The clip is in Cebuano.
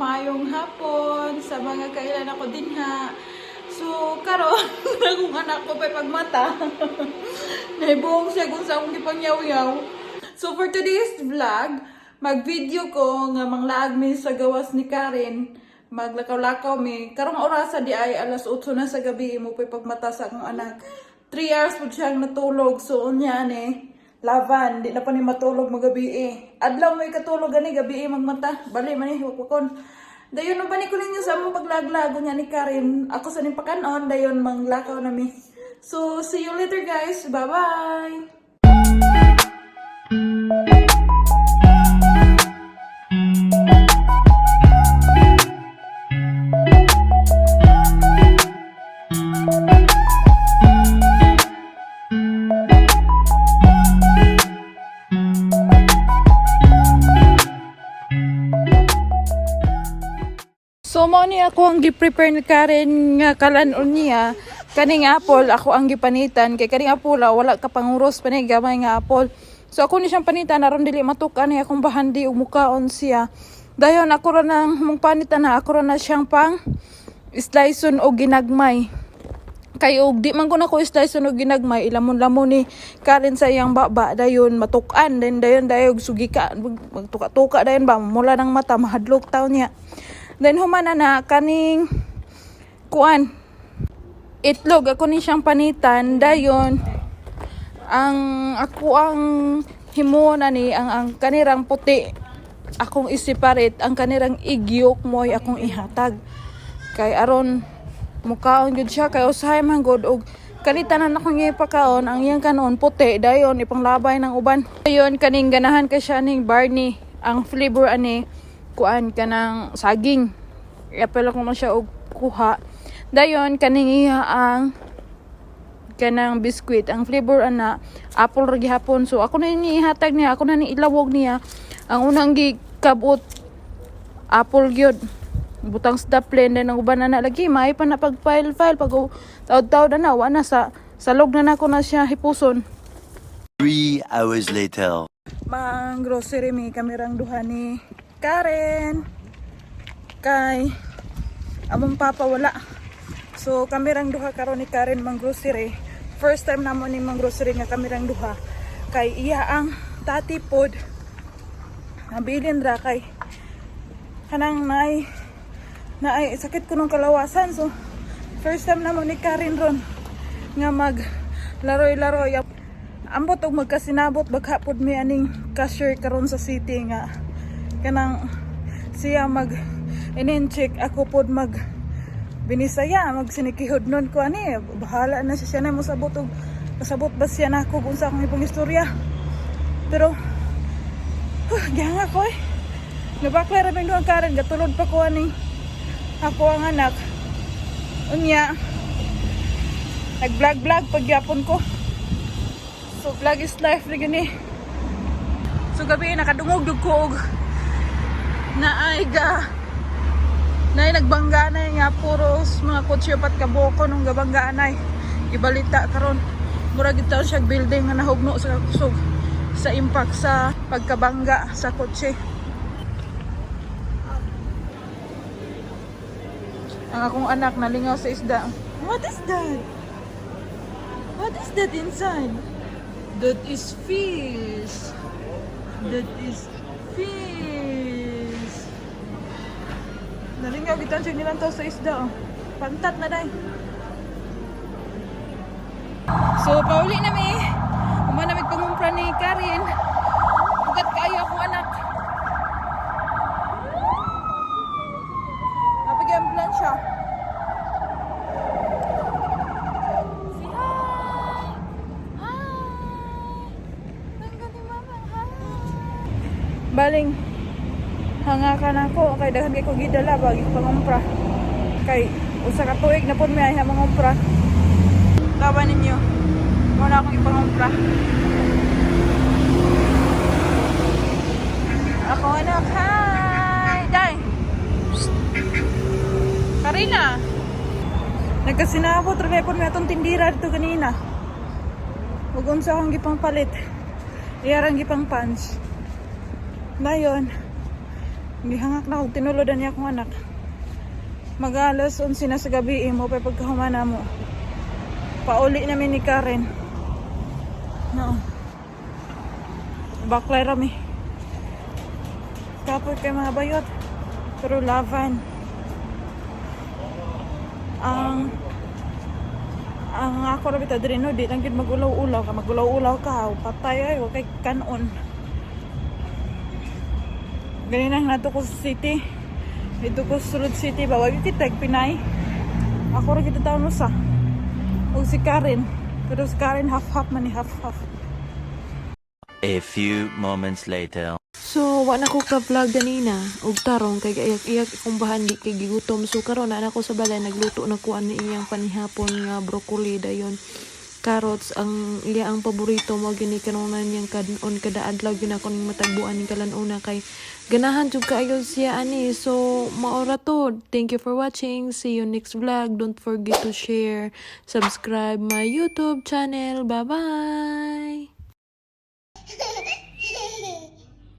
Maayong hapon sa mga kailan ako dinha. So, karon akong anak ko pa'y pagmata. Naibuong siya kung sa akong gipangyaw-yaw. So, for today's vlog, mag-video ko nga manglaag mi sa gawas ni Karen. Maglakaw-lakaw mi. Karong orasa di ay alas 8 na sa gabi mo pa'y pagmata sa akong anak. 3 hours po siyang natulog. So, unya ni laban, di na pa ni matulog magabi eh. Adlaw may katulog gani gabi eh magmata. Bali man eh wakwakon. Dayon no bani ko ninyo sa among paglaglag unya ni Karen. Ako sa ning pakanon dayon manglakaw na mi. So see you later, guys. Bye-bye. So mo ni ako ang gi-prepare ni Karen nga kalanon niya. Kaning apple ako ang gipanitan kay kaning apple ah, wala ka panguros pa ni gamay nga apple. So ako ni siyang panitan aron dili matukan ni akong bahandi ug mukaon siya. Dayon ako ra nang mong panitan na ako ra na siyang pang sliceon og ginagmay. Kay og di man ko nako slice og ginagmay, ilamon-lamon ni Karen sa iyang baba, dayon matukan then dayon dayog sugika, magtuka-tuka dayon ba, mula ng mata, mahadlok taw niya. Then human na kaning kuan itlog, ako ni siyang panitan. Dayon ang ako ang himuon na ni ang kanirang puti akong i-separate, ang kanirang egg yolk mo'y akong ihatag kay aron mukaon gyud siya, kay usahay man gud og kalitanan akong ipakaon ang iyang kanon puti, dayon ipanglabay ng uban. Dayon kaning ganahan kay siya ning Barney, ang flavor ani kuan kanang saging. Apel ako na siya og kuha. Dayon kaning iya ang kanang biscuit, ang flavor ana apple ra gihapon. So ako na ni ihatag niya, ako na ni ilawog niya. Ang unang gikabot apple gyud, butang sa daplin. Then ang uban na lagi may pa na pag file file, pag taod-taod na, wa na sa salog na nako na siya hipuson. 3 hours later. Mang grocery mi kamirang duha ni Karen kay among papa wala. So kamirang duha karon ni Karen mang grocery. First time namo ni mang grocery nga kamirang duha kay iya ang tati pod nabilin ra kay kanang naay naay sakit ko nung kalawasan. So first time namo ni Karen ron nga mag laroy-laroy. Ambot og magkasinabot bagha pod mi aning cashier karon sa city nga kanang siya mag inin-check, ako pod mag binisaya, mag sinikihod nun ko ani. Bahala na siya, siya na mosabot og kasabot ba siya nako kung sa akong ipong istorya. Pero gihanga ko eh. Nabaklay ra doon Karen, gatulod pa ko aning ako ang anak. Unya nag vlog vlog pagyapon ko. So vlog is life na gani. So gabi nakadungog dug ko og naay ga naay nagbangga na nga puros mga kotse pat kaboko nung gabangga anay. Ibalita karon murag gid taon siya building nga nahugno sa kusog sa impact sa pagkabangga sa kotse. Ang akong anak nalingaw sa isda. What is that? What is that inside? That is fish. That is fish. Nalingaw gitan siya nilantaw sa isda. Oh. Pantat na day. So, pauli na mi. Uma na pangumpra ni Karen. Ugat kaayo akong anak. Napag ambulansya. Say hi! Hi! Tangga ni Mama, hi! Baling, hangakan ako kay daghan kay ko gidala bagi pangumpra. Kay usa ka tuig na pud mi ay mangumpra. Tawa ninyo. Muna akong ipangumpra. Ako anak, hi! Day! Psst. Karina! Nagkasinabot, ra po mi atong tindira dito ganina. Ug unsa akong gipang palit. Iyarang gipang punch. Dayon. Gihangak na og tinulo niya akong anak. Mag-alas 11 na sa gabi eh, mo pa pagkahumana mo. Pauli namin ni Karen. No. Baklay rami. Kapoy kay mga bayot. Pero laban. Ang ako ra bitaw diri, no, di lang gyud magulaw-ulaw ka, magulaw-ulaw ka, patay ay, wa kay kanon. Ganina nato ko sa city. Dito ko sa Sulod City ba, wag kita Pinay. Ako ra kita taon usa. Ug si Karen. Pero si Karen half-half man ni, half-half. A few moments later. So, wa na ko ka-vlog ganina ug tarong kay iyak-iyak akong bahan, di kay gigutom. So karon naa na ko sa balay, nagluto na ko ani iyang panihapon nga broccoli dayon carrots, ang iya ang paborito mo gini kanunan niyang kanon kada adlaw. Gyud ako ning matagbuan ning kalan-una kay ganahan jud kaayo siya ani. So maora to. Thank you for watching. See you next vlog. Don't forget to share, subscribe my YouTube channel. Bye bye.